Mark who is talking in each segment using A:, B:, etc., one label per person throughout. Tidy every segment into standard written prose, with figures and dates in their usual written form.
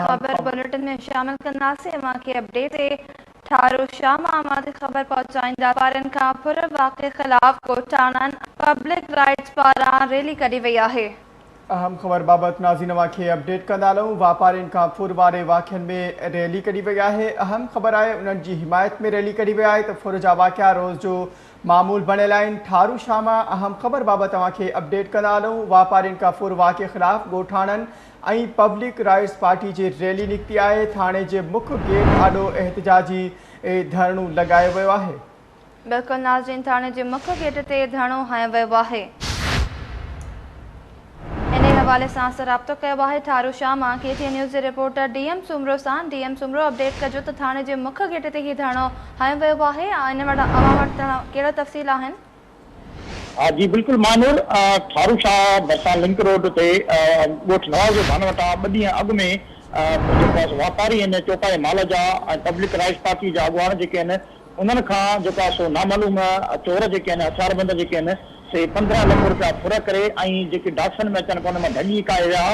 A: خبر بليٽن ۾ شامل ڪنداسين اوهان کي اپڊيٽ تي ٺارو شاهه مان اوهان تي خبر پهچائيندا واپارين کان ڦر واقعي خلاف ڳوٺاڻن پبلڪ رائٽس پاران ريلي ڪڍي وئي آهي.
B: اهم خبر بابت ناظرين اوهان کي اپڊيٽ ڪندا هلون واپارين کان ڦر واري واقعن ۾ ريلي ڪڍي وئي آهي اهم خبر آهي انهن جي حمايت ۾ ريلي ڪڍي وئي آهي ته ڦر جا واقعا روز جو معمول بڻيل آهن ٺارو شاهه مان اهم خبر بابت اوهان کي اپڊيٽ ڪندا هلون واپارين کان ڦر واقعي خلاف ڳوٺاڻن ۽ پبلڪ رائٽس پارٽي جي ريلي نڪتي آهي، ٿاڻي جي مک گيٽ آڏو احتجاجي ڌرڻو لڳايو ويو آهي.
A: بلڪل ناظرين ٿاڻي جي مک گيٽ تي ڌرڻو هنيو ويو آهي. انهي حوالي سان اسان رابطو ڪيو آهي ٺارو شاهه مان ڪي ٽي اين نيوز جي رپورٽر ڊي ايم سومرو سان، ڊي ايم سومرو اپڊيٽ ڪجو ته ٿاڻي جي مک گيٽ تي هي ڌرڻو هنيو ويو آهي ان وٽ اوهان وٽ ڪهڙا تفصيل آهن؟
C: ها جي بلڪل مانور ٺارو شاهه ڀرسان لنڪ روڊ تي ڳوٺ نواز جو ڀان وٽان ٻه ڏينهن اڳ ۾ جيڪو آهي سو واپاري آهن چوپائي مال جا ۽ پبلڪ رائٽس پارٽي جا اڳواڻ جيڪي آهن انهن کان جيڪو آهي سو نامعلوم چور جيڪي آهن هٿياربند جيڪي آهن سي 15 لک روپيا ڦر ڪري ۽ جيڪي ڊاڪسن ۾ اچن پيا ان مان ڍڳي ڪاهي ويا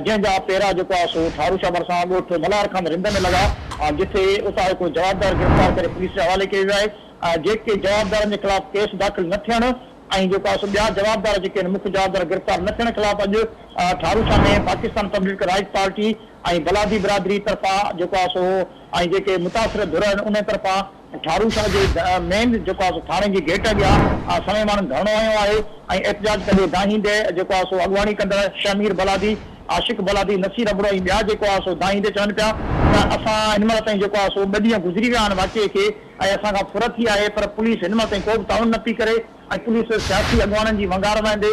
C: جنهن جا پيرا جيڪو آهي سو ٺارو شاهه ڀرسان ڳوٺ ملهار خان رند ۾ لڳا جتي اتان هڪڙو جوابدار گرفتار ڪري پوليس جي حوالي ڪيو ويو آهي. جيڪي جوابدارن جي خلاف ڪيس داخل نه ٿيڻ ۽ جيڪو آهي سو ٻيا جوابدار جيڪي آهن مک جوابدار گرفتار نه ٿيڻ خلاف اڄ Tharushah ۾ Pakistan public right party ۽ Baladi برادري طرفان جيڪو آهي سو ۽ جيڪي متاثر ڌر آهن انهن طرفان ٺاروشاه جي مين جيڪو آهي سو ٿاڻي جي گيٽ اڳيان سوين ماڻهن ڌرڻو هنيو آهي ۽ احتجاج ڪندي دانهيندي جيڪو آهي سو اڳواڻي ڪندڙ شهمير بلادي عاشق بلادي، نصير ابڙو ۽ ٻيا جيڪو آهي سو دانهيندي چون پيا ته اسان هن مهل تائين جيڪو آهي سو ٻه ڏينهن گذري ويا آهن واقعي کي ۽ اسان کان ڦر ٿي آهي پر پوليس هن مهل تائين ڪو به تعاون نه پئي ڪري ۽ پوليس سياسي اڳواڻن جي ونگار وهندي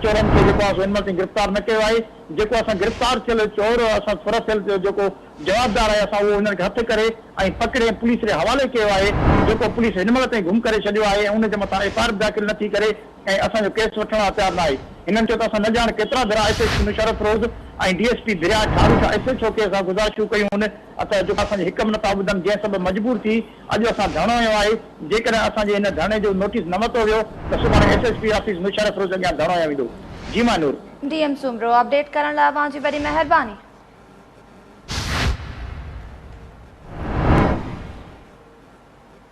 C: چورن کي جيڪو آهي سو هن مهل تائين گرفتار نه ڪيو آهي جيڪو اسان گرفتار ٿيل چور اسان ڦر ٿيل جيڪو جوابدار آهي اسان اهو هنن کي هٿ ڪري ۽ پڪڙي ۽ پوليس جي حوالي ڪيو آهي جيڪو پوليس هن مهل تائين گم ڪري ڇڏيو آهي ۽ ان جي مٿان ايف I R به داخل نه ٿي ڪري ۽ اسان جو ڪيس وٺڻ لاء تيار ناهي. هنن چيو ته اسان نه ڄاڻ ڪيترا ڀيرا S S P Naushahro Feroze ۽ D S P Bhiria Tharu Shah S H O کي اسان گذارشون ڪيون هن ته جيڪو اسان جي هڪ به نٿا ٻڌن جنهن سبب مجبور ٿي اڄ اسان ڌرڻو هنيو آهي جيڪڏهن اسان جي هن ڌرڻي جو نوٽيس نه ورتو ويو ته سڀاڻي S S P office Naushahro Feroze اڳيان ڌرڻو هنيو ويندو. جي Mahnoor.
A: D M Soomro update ڪرڻ لاء اوهان جي وڏي مهرباني.